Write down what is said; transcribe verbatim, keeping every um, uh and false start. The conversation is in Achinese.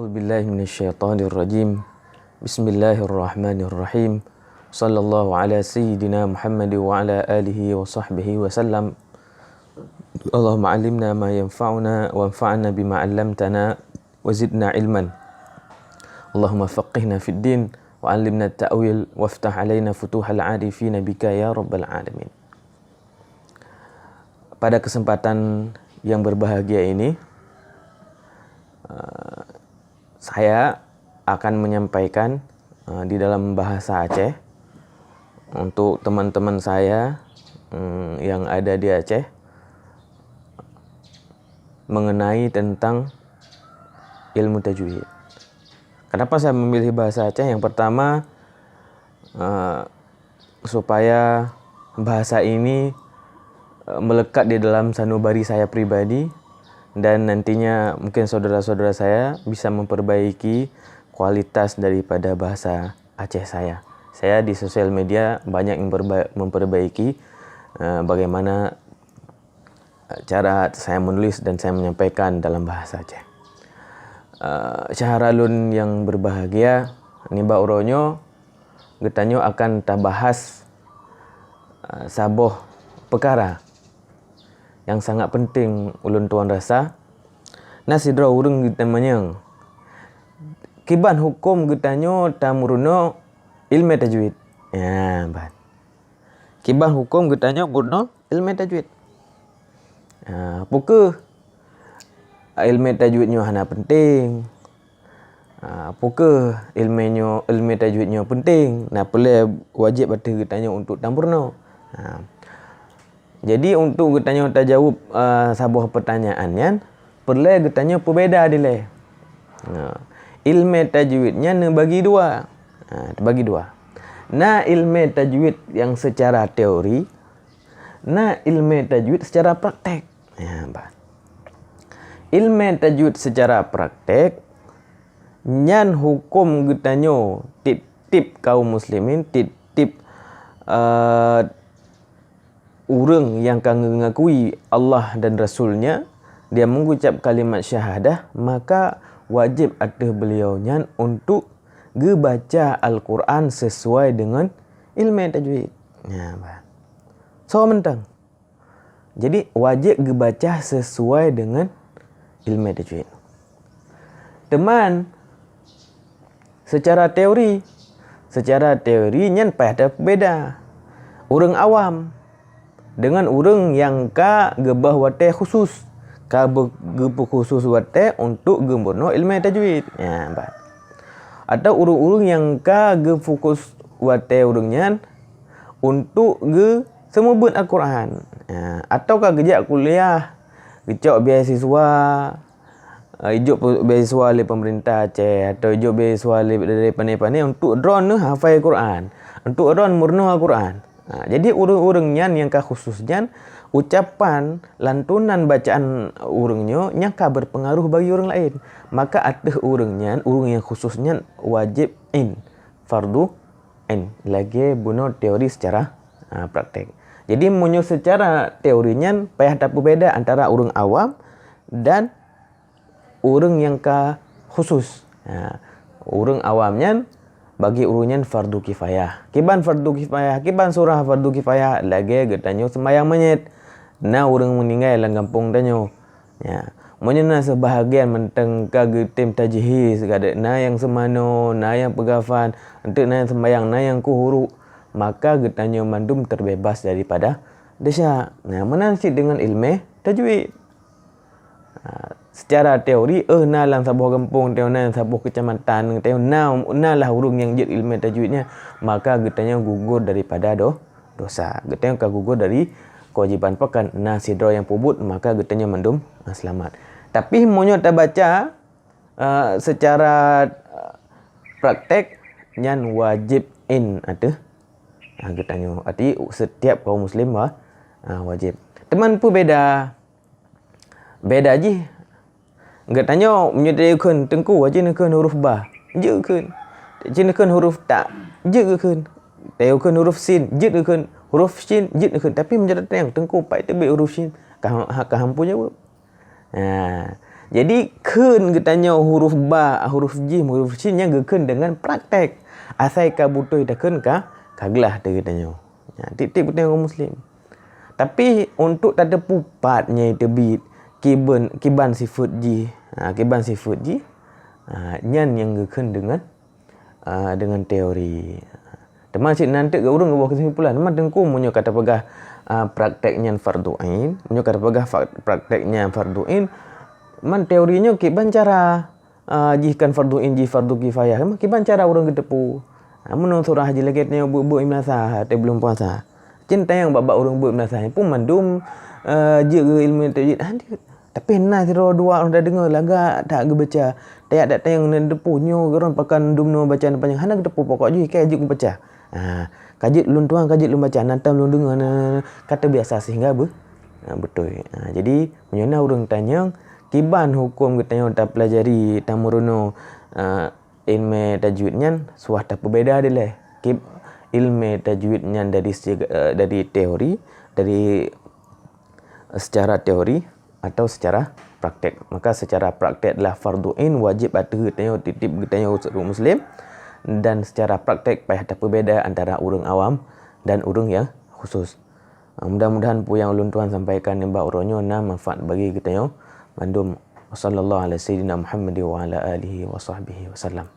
Billahi minasyaitonirrajim. Bismillahirrahmanirrahim. Sallallahu ala sayyidina Muhammad wa ala alihi wa sahbihi wa sallam. Allahumma allimna ma yanfa'una wanfa'na bima 'allamtana wa zidna ilman. Allahumma faqihna fid din wa 'allimna ta'wil waftah alaina futuhal arifina bika ya rabbal alamin. Pada kesempatan yang berbahagia ini, eh, saya akan menyampaikan, eh, di dalam bahasa Aceh untuk teman-teman saya, mm, yang ada di Aceh mengenai tentang ilmu tajwid. Kenapa saya memilih bahasa Aceh? Yang pertama, eh, supaya bahasa ini, eh, melekat di dalam sanubari saya pribadi, dan nantinya mungkin saudara-saudara saya bisa memperbaiki kualitas daripada bahasa Aceh saya. Saya di sosial media banyak memperba-, memperbaiki, eh, bagaimana cara saya menulis dan saya menyampaikan dalam bahasa Aceh. Eh, syedara lôn yang berbahagia, nibak uroe nyoe geutanyoe akan tabahas, eh, saboh peukara nyang sangat penting ulôn tuan rasa. Na sidroe ureuëng geutamanyong, "Kiban huköm geutanyoe tameurunoe iéleumé tajwid?" Ya, ban. Kiban huköm geutanyoe meurunoe iéleumé tajwid? Ah, peu kheueh iéleumé tajwid nyoe hana penting? Ah, peu kheueh iéleumé nyoe, iéleumé tajwid nyoe penting? Na peureulée wajéb ateueh geutanyoe untuk tameurunoe? Ah. Jadi, untuk geutanyoe tajaweueb, ah, saboh peutanyaan nyan, peureulée geutanyoe peubeda dilée. Nah, iéleumé tajwid nyan neubagi dua. Nah, teubagi dua. Na iéleumé tajwid nyang seucara teori, na iéleumé tajwid seucara prakték. Nah, bah. Iéleumé tajwid seucara prakték nyan huköm geutanyoe tieb-tieb kaum muslimin, tieb-tieb, eh, ureuëng nyang ka ngeungakui Allah dan Rasul-Nya, dia mengucap kalimat syahadah, maka wajéb ateueh beuliau nyan untuk geubaca Al-Quran sesuai dengan iéleumé tajwid. Nya, bah. Soe mantong. Jadi, wajéb geubaca sesuai dengan iéleumé tajwid. Teuma, seucara teori, seucara teori nyan payah tapeubeda ureuëng awam deungon ureuëng nyang ka geuboh watée khusus, ka beu-, geupeukhusus watée untuk geumeurunoe iéleumé tajwid. Ya, bah. Atau ureuëng-ureuëng nyang ka geufokus watée ureuëng nyan untuk geuseumeubeuet Al-Quran. Ya, atau ka geujak kuliah, geucok beasiswa, eh, ijok pe-, beasiswa lé peumeurintah Aceh atau ijok beasiswa lé, dari pané-pané untuk droeneuh hafai Quran, untuk droeneuh meurunoe Al-Quran. Ha, jadi ureuëng-ureuëng nyan nyang ka khusus nyan, ucapan lantunan bacaan ureuëng nyoe nyang ka berpengaruh bagi ureuëng laén. Maka ateueh ureuëng nyan, ureuëng nyang khusus nyan wajéb ain, fardu ain, lagée bunoe teori seucara, ha, prakték. Jadi meunyoe seucara teori nyan payah tapeubeda antara ureuëng awam dan ureuëng nyang ka khusus. Ha, ureuëng awam nyan, bagi ureuëng nyan fardu kifayah. Kiban fardu kifayah, kiban surah fardu kifayah, lagée geutanyoe seumayang manyét. Na ureuëng meuninggai lam gampông tanyoe. Ya. Meunyoe na seubahagian mantong ka geutem tajhiz, gadek na nyang seumanoe, na nyang peugafan, enteuk na nyang seumayang, na nyang kuhuru, maka geutanyoe mandum teubeubaih daripada desya. Nah, meunan cit deungon iéleumé tajwid. Ha, seucara teori, eh, na lam saboh gampông, teuh na lam saboh keucamatan, teuh na, na lah ureuëng nyang jeuet iéleumé tajwid nyan, maka geutanyoe gugur daripada doh-, dosa. Geutanyoe ka gugur dari keuwajéban pakan, na sidroe nyang peubuet, maka geutanyoe mandum, ah, seulamat. Tapi meunyoe tabaca, eh, seucara, eh, prakték, nyan wajéb ain ateueh, ah, geutanyoe. Arti, setiap kaum muslim wa-, ah, wajéb. Teuma peue beda? Beda jih. Geutanyoe meunyoe tayue kheun teungku, aci neukheun huruf ba, jeuet kheun. Aci neukheun huruf ta, jeuet kheun. Tayue kheun huruf sin, jeuet kheun. Huruf syin, jeuet kheun. Tapi meunyoe tatanyong teungku, pat teubiet huruf syin, ka, ka hampu jaweueb. Ha, Jadi kheun geutanyoe huruf ba, huruf jim, huruf syin nyan geukheun deungon praktek. Asai ka beutôi takheun ka, ka glah teuh geutanyoe. Nyan tieb-tieb geutanyoe ureuëng muslim. Tapi untuk tateupeue pat nyang teubiet kiban, kiban sifeuet jih, ha, kiban sifeuet jih, ha, nyan nyang geukheun deungon, ha, deungon teori. Teuma cit nan teuk ureuëng geuboh keusimpulan, teuma teungku meunyoe ka tapeugah, ha, praktek nyan fardu ain, meunyoe ka tapeugah fa-, praktek nyan fardu ain, man teori nyoe kiban cara, ah, jih kan fardu ain, jih fardu kifayah. Mah kiban cara ureuëng geuteupeue. Ah, meunurot surah haji lagée tanyoe buet-buet meunasah watée buleuen puasa. Cen tayang bak-bak ureuëng buet meunasah nyan pun mandum, ah, jeuet keu ilmu tajwid. Ah, tapi na sidroe dua ureuëng tadeungoe lagak that geubaca. Tajak that tayang na teupeue nyoe geuron pakan dum nyoe bacaan panjang hana geuteupeue pokok jih ka jeuet geubaca. Ah, ka jeuet lôn tuang, ka jeuet lôn baca, na tam lôn deungoe, na, na, na, ka teubiasa sehingga beu-, ah, beutôi. Ah, jadi meunyoe na ureuëng tanyong, kiban huköm geutanyoe tapeulajari, tameurunoe, eh, ilmu tajwid nyan suah tapeubeda dilée. Kib-, ilmu tajwid nyan dari seg-, eh, dari teori, dari, eh, secara teori atau secara praktek. Maka secara praktek adalah fardu ain, wajib ateueh geutanyoe, tieb-tieb geutanyoe ureuëng muslim, dan secara praktek payah tapeubeda antara ureuëng awam dan ureuëng yang khusus. Mudah-mudahan peue nyang ulôn tuan sampaikan nibak uroe nyoe na manfaat bagi geutanyoe mandum. Wa sallallahu ala sayyidina Muhammad wa ala alihi wa sahbihi wasallam.